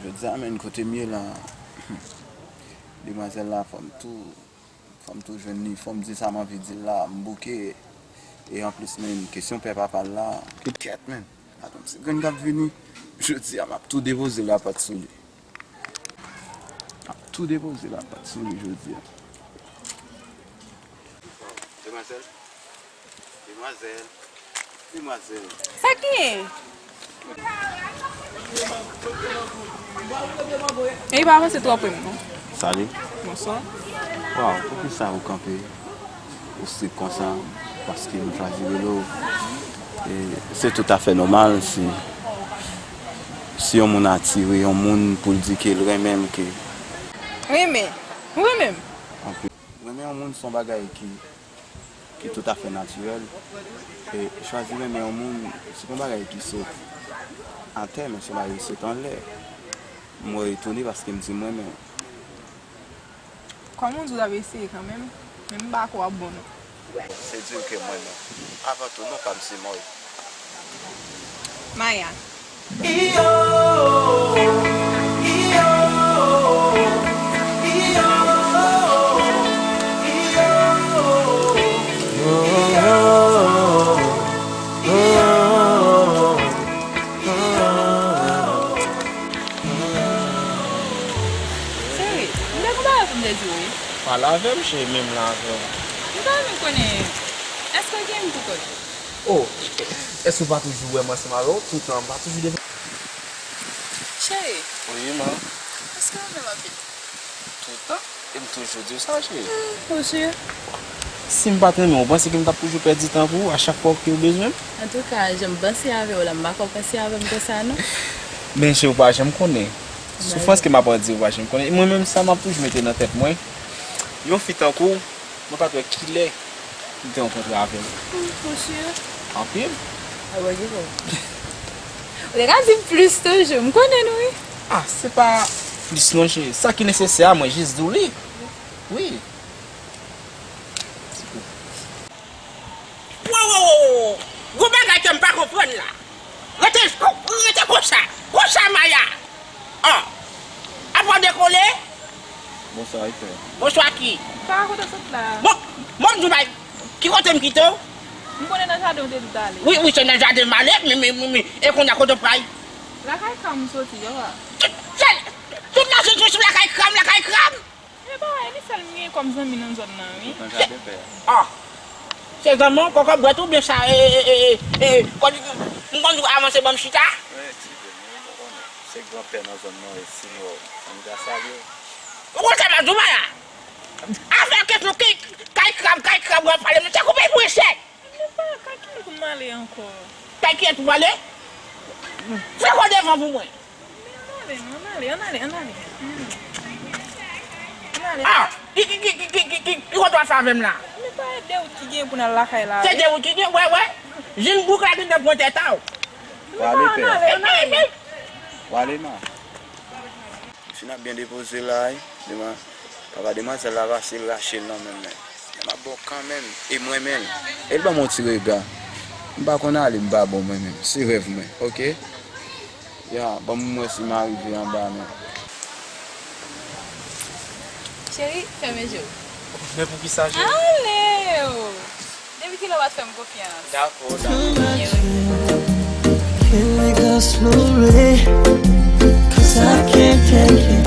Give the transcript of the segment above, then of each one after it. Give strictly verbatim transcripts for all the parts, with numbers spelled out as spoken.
Jodi a, menn, kote m ye la, demwazèl la, fò m tou, fò m tou jwenn li, fò m di sa m anvi di l la, m bouke. E anplis, menn, kesyon pè papa l la, kèt, menn. Atann, se grenn k ap vini. Jodi a, m ap tou depoze lapat sou li. M ap tou depoze lapat sou li jodi a. Demwazèl. Demwazèl. Demwazèl. Sa k gen? E pa avanse twò pre m, non. Sali. Bonswa. Waw, poukisa ou kanpe? Ou strik konsa, paske m chwazi rele w. E se toutafè nòmal si, si yon moun atire yon moun pou l di ke l renmen l, ke Renmen? Ou renmen m? Anpil. Renmen yon moun se yon bagay ki, ki toutafè natirèl. E chwazi renmen yon moun, se pa yon bagay ki sot atè, men se yon bagay ki sot anlè. M wè w etone paske m di m renmen w. Kòm ou di w t ap eseye kanmenm, men m pa kwè w ap bon non. Se di w ke m renmen w. Avan tou, non pa m se Mòy. Maya. Cheri, m te gon bagay pou m te di w, wi. Pale avè m, cheri, men m la avè w. M ta renmen konnen, èske w gen m pou kont ou? Oh, èske w pa toujou wè m ansanm avè w? Toutan, m pa toujou devan. Cheri. Wi, man. Èske w renmen m anpil? Toutan. E m toujou di w sa, cheri. Hmm, ou si? Si m pa t renmen w, ou panse ke m t ap toujou pèdi tan pou ou a chak fwa ke w bezwen m? Antouka, jan m panse avè w la, m pa kwè w panse avè m konsa, non. Men, cheri, ou pa janm konnen. Soufrans ke m ap andire, ou pa janm konnen. E mwen menm, sa m ap toujou mete nan tèt mwen. Yon fi tankou w, mwen pa t wè kilè m te rankontre avè l. Hmm, ou si? Anpil. A, bon, gen kòb. Ou te ka di m plis toujou. M konnen nou, wi. Ah, se pa plis non, cheri. Sa ki nesesè a, mwen jis di w li. Wi. Wo, wo, wo, wo. Gon bagay ke m pa konprann la. Rete, rete konsa. Konsa, Maya. Ah. Apre w dekole? Bonswa, Ife. Bonswa ki? Sa kote w sot la? Bon, bon, m di w bay. Ki kote m kite w? M konnen nan jaden w te di w t ale. Wi, wi, se nan jaden m ale, men, men, men, men, e kounye a kote w pral? Lakay Kram m soti, papa. Tout, tout, tout mache sou lakay Kram, lakay Kram. E pa, e li sèl m gen kòm zanmi nan zòn nan, wi. Tout nan jaden pè a. Ah. Se zanmi w, kòkòt bwèt oubyen sa, e, e, e, e, e, kòm m konn di w avanse ban m chita? Wi, ti frè m, wi, m konnen. Se granpè nan zòn nan, e Sinò, ann ka salye w. Ou konn sa m ap di w, Maya? Afè kesyon ki, kay Kram, kay Kram, w ap pale, m te koupe l pou echèk. Men pa, kay ki pou m ale ankò? Kay kiyès pou m ale? Fè kò devan pou mwen. Men ann ale, ann ale, ann ale, ann ale. Hmm. Ann ale. Ah! Ki, ki, ki kote w ap fè avè m la? Men pa de wout ki gen pou n al lakay la, wi. Se de wout ki gen, wè, wè. Jin bouk la dedan pran tèt a w. Men pa, ann ale, ann ale. Wale, ma. Fin ap byen depoze la, wi. Devan papa demwazèl la pase, l rache l nan men mwen. Men m ap bon kanmenm, e m renmen l. E l ban m yon ti rega. M pa konn ale, m pa bon mwen menm. Se rèv mwen, oke? Ya, ban m wè si m a rive anba, men. Cheri, fèmen je w. Men poukisa, cheri? Ale! Depi kilè w pa t fè m konfyans? Dakò, dakò. Can we go slowly? 'Cause I can't take it.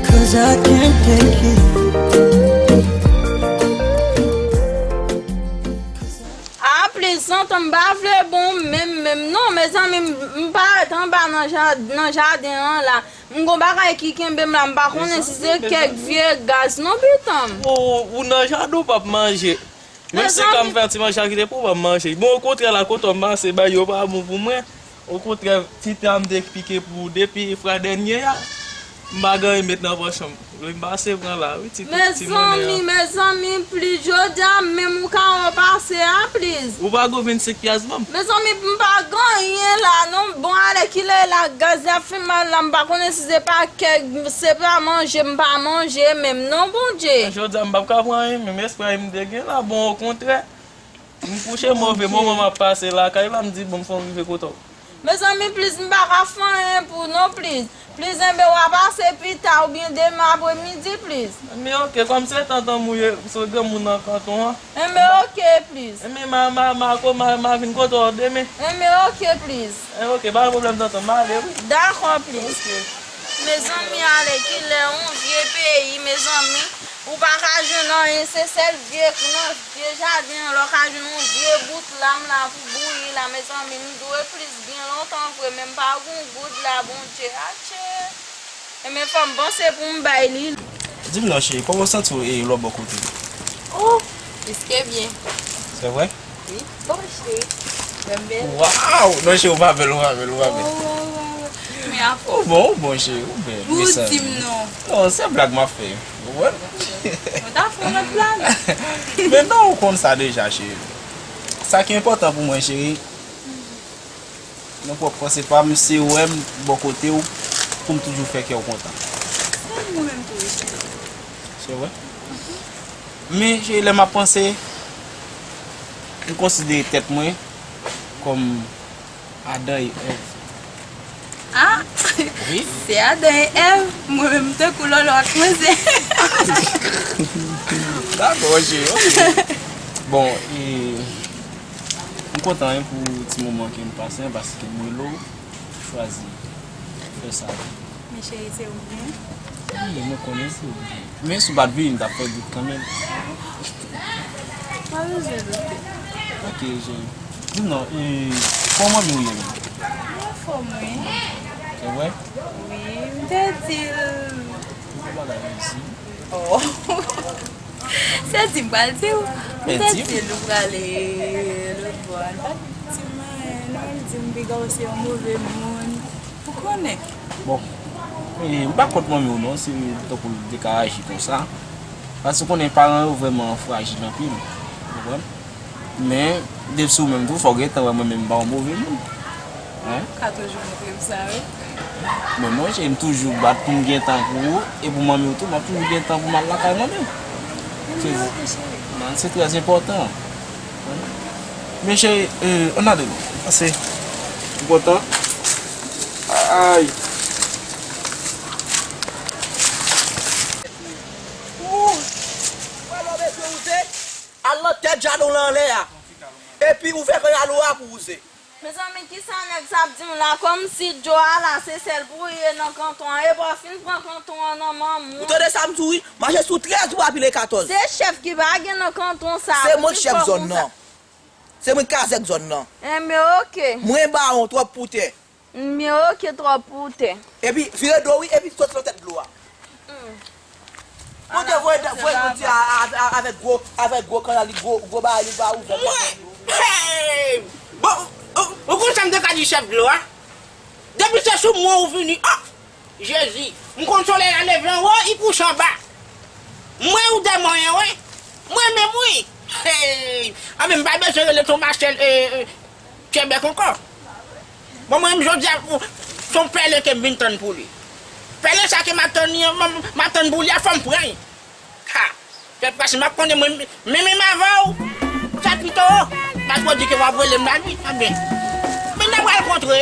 'Cause I can't take it. Ah, plezantan, m pa vle bon menm, menm non, mezanmi, m, m parèt anba nan ja-, nan jaden an la. M gon bagay ki kenbe m la, m pa konnen si se kèk vye gaz non, pitan m. Ou, ou nan jaden, ou p ap manje. Menm si se ka m fè yon ti manje a kite pou ou, m ap manje. Bon, okontrè la, koton m pase bay yo pa bon pou mwen. Okontrè, ti tan m te pike pou ou depi fwa dènye a, m pa gen anyen met nan pòch mwen. Vle m pase pran la, wi, ti, ti monnen an. Mezanmi, mezanmi, plis jodi a, menm ou ka wè pase a, plis. Ou pa gon vennsenk pyas ban m? Mezanmi, m pa gen anyen la, non. Bon, ale, kilè la, gaz la fin mal la, m pa konnen si se pa kèk, se pa manje, m pa manje menm, non, Bondye. Jodi a, m p ap ka pran anyen, menm espre m te gen la, bon, okontrè. M kouche move moman m ap pase lakay la, m di, bon, m fò m rive kote w. Mezanmi, plis m pa ka fè anyen pou non, plis. Plis, enben, w a pase pita oubyen demen apremidi, plis. Enben, oke, kòm se tantanm ou ye, se granmoun nan kanton an. Enben, oke, plis. Enben, ma, ma, ma, ko, ma, ma vin kote w demen. Enben, oke, plis. Enben, oke, pa gen pwoblèm, tantanm, m ale, wi. Dakò, plis. Oke. Mezanmi, ale kilè, yon vye peyi, mezanmi. Ou pa ka jwenn anyen, se sèl vye nan vye jaden an, lè w ka jwenn yon vye bout lam la pou bouyi la, mezanmi, m dwe plis byen lontan vre, men m pa gen goud la, Bondye, atchè. Enben, fò m panse pou m bay li. Di m non, cheri, kòman w santi w, e, lòt bò kote? Oh, plis ke byen. Se vre? Wi. Oh, cheri. Mwen bèl. Waw! Non, cheri, ou pa bèl, ou pa bèl, ou pa bèl. Oh, oh, oh, oh. Men afè w. Ou bon, ou bon, cheri, ou bèl. Ou di m non. Non, se blag m ap fè. Ou konprann? Mwen ta fè yon lòt blag. Men non, ou konn sa deja, cheri. Sa ki enpòtan pou mwen, cheri, nan pwòp panse pa m, se wè m bò kote w pou m toujou fè kè w kontan. Se mwen menm tou, wi, cheri. Se vre? Men, cheri, lè m ap panse, m konsidere tèt mwen kòm Adan e Èv. Ah! Wi. Se Adan e Èv, mwen menm tankou Lòlò ak Manzè. Dakò, cheri, oke. Bon, e, m kontan, wi, pou ti moman ke m pase an, paske m rele w, chwazi fè sa. Men cheri, se ou menm? Wi, mwen konnen se ou menm. Men si w pa t vini, m t ap fè dout kanmenm. Pa bezwen doute. Oke, cheri. Di m non, e, kòman manmi w ye menm? Li anfòm, wi. Se vre? Wi, m te di l. Ou bagay isi. Oh. Se di m pral di w. M te di l ou prale lòt bò a. L pa t di m anyen, non. L di m piga w se yon move moun. Ou konnen. Bon, e, m pa kont manmi w non, si tankou l te ka aji konsa. Paske ou konnen paran yo vrèman frajil anpil. Ou konprann? Men, depi se ou menm tou, fò w gentan wè mwen menm m pa yon move moun. Hein? Ou ka toujou montre m sa, wi. Men mwen, cheri, m toujou bat pou m gen tan pou ou, e pou manmi w tou, m ap toujou gen tan pou m al lakay manmi w. Se, se trè enpòtan. Men cheri, euh, ann ale non. Pase. M kontan. Ay. Ou, wè lè w bezwen wouze, al nan tèt jaden w lan anlè a. Epi ouvè ganyalo a pou wouze. Mezanmi, kisa nèg sa ap di m la? Kòmsi Djo a la, se sèl pou li ye nan kanton an. Epi w fin pran kanton an nan men moun. Ou tande sa m di w, wi? Mache sou trèz ou pa pile katòz. Se chèf ki pa gen nan kanton sa. Se mwen k chèf zòn nan. Se mwen k kazèk zòn nan. Enben, oke. Mwen bawon, twòp pou tè. Enben, oke, twòp pou tè. Epi vire do, wi, epi soti nan tèt dlo a. Pou te voye, voye Jodi a, a, a, avèk gwo, avèk gwo kannal li, gwo, gwo bagay li pa ouvè. Mwen, hey! Bon, ou, ou konn sa m te ka di chèf dlo a? Depi se sou mwen ou vini, oh! Jezi, m konn solèy la leve anwo, li kouche anba. Mwen ou dèmon an, wi. Mwen menm, wi. Hey! Anben, m pa bezwen rele Tonba Sèl, eh, eh, Pyè Bèk ankò. Bon, mwen menm jodi a, se yon pèlen ke m vin tann pou li. Pèlen sa ke m ap tann li an, m, m ap tann pou li a, fò m pran l. Ha! Fè pase m ap konnen mwen, men menm avè w. Fè pito, paske w di ke w ap rele m lannwit, anben. Men n ap al kontre.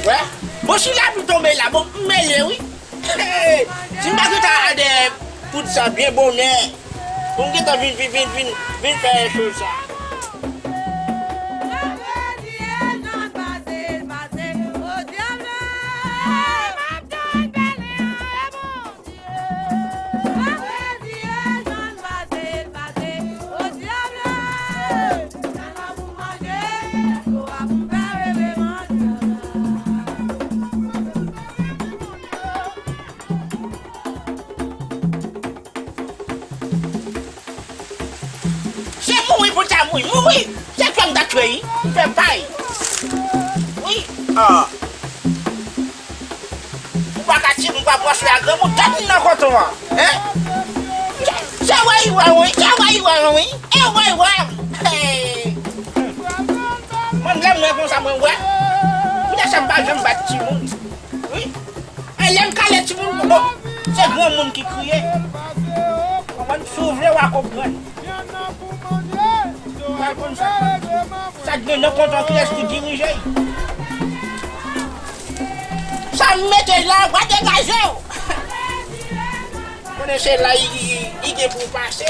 Wè. Bon, si lapli tonbe la, bon, m mele, wi. Si m pa gentan al dèyè tout sa byen bonè, pou m gentan vin, vin, vin, vin, vin fè choz sa. Se mouri pou ta mouri, mouri! Se twa m ta tchwe, wi. M fè pay. Wi. Ah. Ou pa ka tire, ou pa pwòch la, granmoun, tèt moun nan kote w an. Hein? Se, se wè, i wè, wi. Se wè, i wè, wi. E wè, i wè. Hey. Mwen, lè mwen konsa, mwen wè. Poutèt sa m pa janm bat timoun. Wi. E lè m kale timoun, bon, se granmoun ki kriye. Konprann? Si w vle, w a konprann. Ou pa konn sa. Sa k gen nan kontan, kiyès ki dirije l? Sa m mete la, w a degaje w. Konnen se la li, li, li gen pou pase.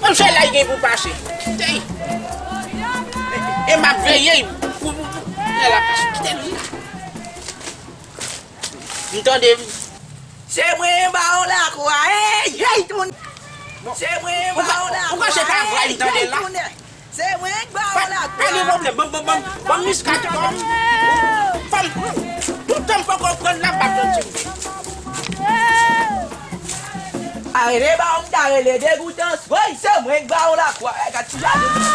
Konnen se la li gen pou pase. Tey. E, e m ap veye pou, pou, pou, pou lè la pase. Kite m la. M tande. Se mwen ba w lakwa, hey, hey, tounen. Se mwen ba w lakwa, hey, hey, tounen. Se mwen k ba w lakwa. Pa gen pwoblèm, ban m, ban m, ban m, ban m miska tou, ban m. Fanm, toutan m poko pran la, m pa pran ti. A rele ba w, m ta rele degoutans. Woy, se mwen k ba w lakwa. Hey, gad ti jan.